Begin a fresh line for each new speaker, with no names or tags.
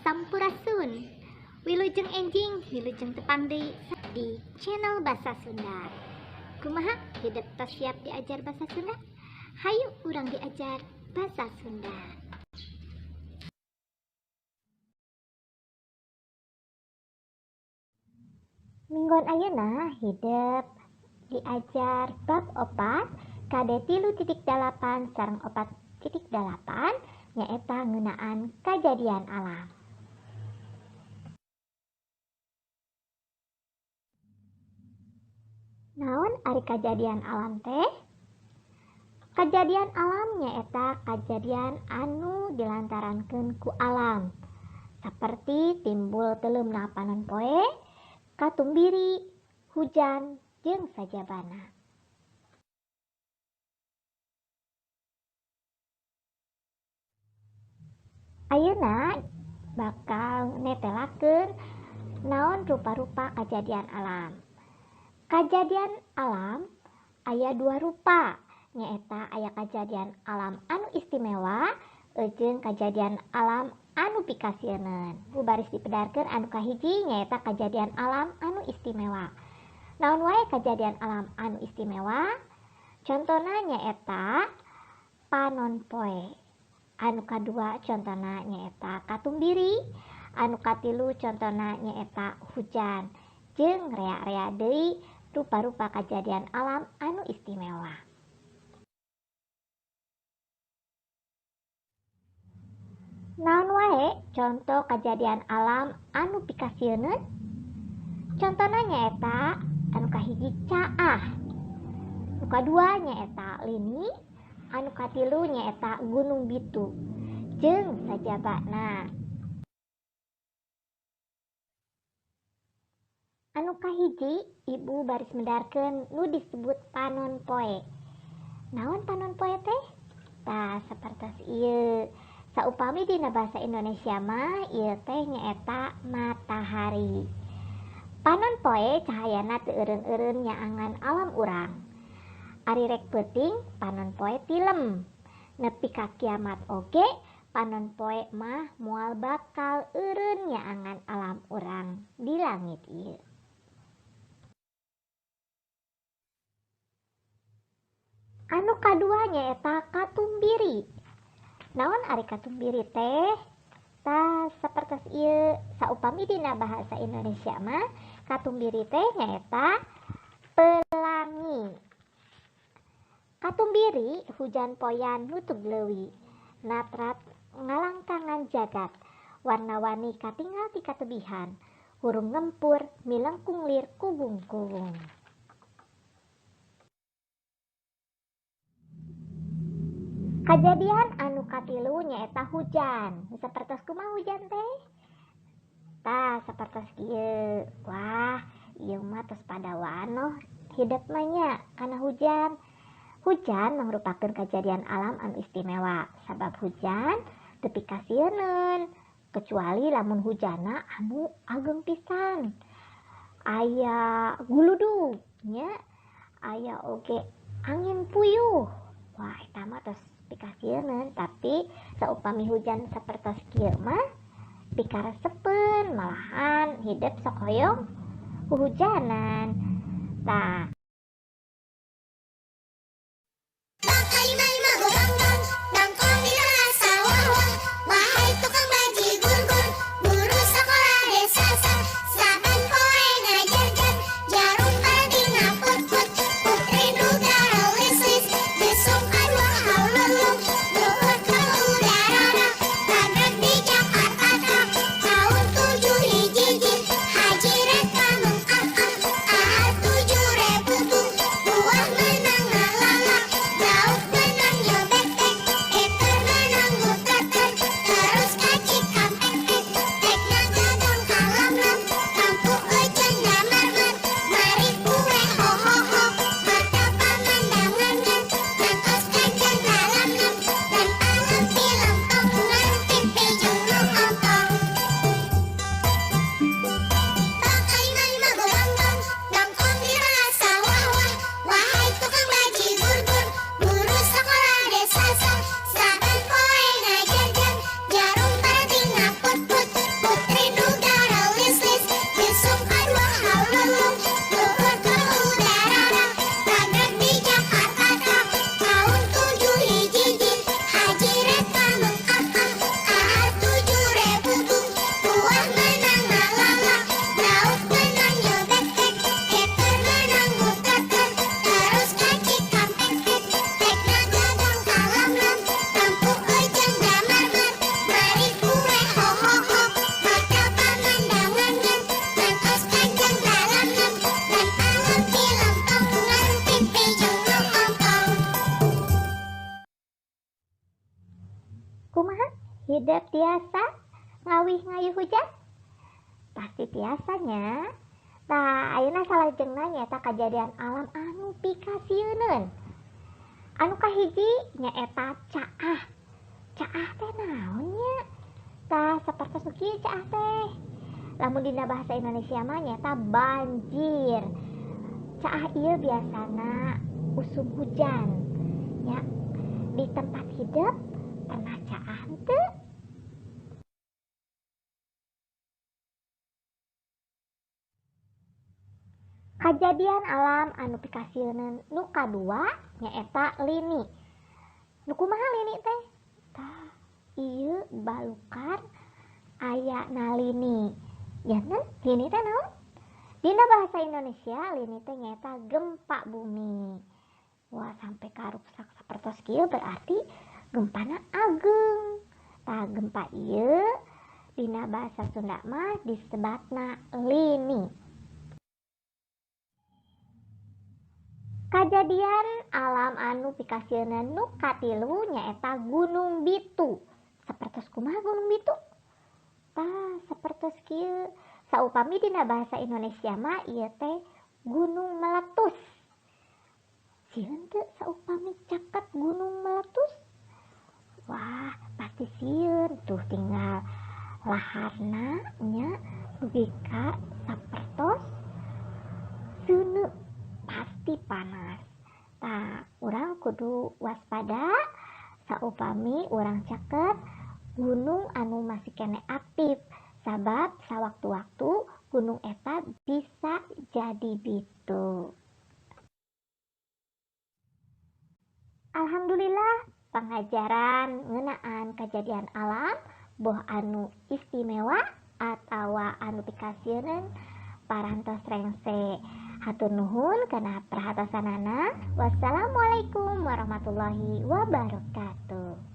Sampurasun. Wilujeng enjing, wilujeng tepang deui di channel Basa Sunda. Kumaha hidep tos siap diajar bahasa Sunda? Hayu urang diajar bahasa Sunda. Minggon ayeuna hidep diajar bab 4 KD 3.8 sareng 4.8 nyaeta ngeunaan kajadian alam. Naon ari kajadian alam teh? Kajadian alam nyaeta kajadian anu dilantarankeun ku alam, saperti timbul teuleumna panon poe, katumbiri, hujan, jeung sajabana. Ayeuna bakal netelakeun naon rupa-rupa kajadian alam. Kajadian alam aya dua rupa, nyaeta aya kajadian alam anu istimewa jeung kajadian alam anu pikasieun. Ku baris dipedarkeun anu kahiji nyaeta kajadian alam anu istimewa. Naon wae kajadian alam anu istimewa? Contona nyaeta panon poe. Anu kadua contona nyaeta katumbiri, anu katilu contona nyaeta hujan, jeung rea-rea deui rupa-rupa kajadian alam anu istimewa. Naon wae conto kajadian alam anu pikasieun? Contona nyaeta anu kahiji caah, anu kadua nyaeta lini, anu katilu nyaeta Gunung Bitu, jeung sajabana. Anu kahiji ibu baris medarkeun nu disebut panon poe. Naon panon poe teh? Tah sapertos ieu. Saupami dina bahasa Indonesia mah ieu teh nyaeta matahari. Panon poe cahayana teu eureun-eureun nyaangan alam urang. Ari rek peuting panon poe tilem. Nepi ka kiamat oge panon poe mah moal bakal eureun nyaangan alam urang di langit ieu. Anu kadua nyaeta katumbiri. Naon ari katumbiri teh? Tah sapertos ieu, saupami dina bahasa Indonesia mah katumbiri teh nyaeta pelangi. Katumbiri hujan poyan nutug leuwi, natrat ngalangkangan jagat, warna-warni katingal ti katebihan, hurung ngempur milengkung lir kubung-kubung. Kajadian anu katilu nyaeta hujan. Sapertos kumaha hujan teh? Tah sapertos kieu. Wah, ieu mah tos pada wanoh hidep mah nya kana hujan. Hujan mangrupakeun kajadian alam anu istimewa, sabab hujan teu pikasieun kecuali lamun hujanna anu ageng pisan. Aya guludug nya, aya oge angin puyuh. Wah, eta mah tos pikasieun, tapi saupami hujan sapertos kieu mah pikaresepeun, malahan hidep sok hoyong huhujanan. Tah,
Haji rek ka mengah ah ah 7000.
Hidep tiasa ngawih ngayuh hujan? Pasti tiasanya. Tah, ayeuna salajengna nyaeta kajadian alam anu pikasieuneun. Anu kahiji nyaeta caah. Caah teh naon nya? Tah, sapertos nu kieu caah teh. Lamun dina bahasa Indonesia mah nyaeta banjir. Caah ieu biasana usum hujan. Nya, di tempat hidep pernah caah henteu? Kajadian alam anu pikasieuneun nu kadua nyaeta lini. Nu kumaha lini teh? Tah, ieu balukar aya na lini. Janten lini teh naon? Dina bahasa Indonesia lini teh nyaeta gempa bumi. Wah, sampai karuksak sapertos kieu berarti gempana ageng. Tah, gempa ieu dina bahasa Sunda mah disebatna lini. Kajadian alam anu pikasieuneun nu katilu nyaeta Gunung Bitu. Sapertos kumaha Gunung Bitu? Tah, sapertos kieu. Saupami dina bahasa Indonesia mah ieu teh gunung meletus. Sieun teu saupami caket gunung meletus? Wah, pasti sieun. Tuh tinggal laharna nya dugi ka sapertos seuneu. Pasti panas. Tah, urang kudu waspada saupami urang caket gunung anu masih keneh aktif, sabab sawaktu-waktu gunung eta bisa jadi bitu. Alhamdulillah pangajaran ngeunaan kajadian alam boh anu istimewa atawa anu pikasieuneun parantos rengse. Hatur nuhun kana perhatosanana. Wassalamualaikum warahmatullahi wabarakatuh.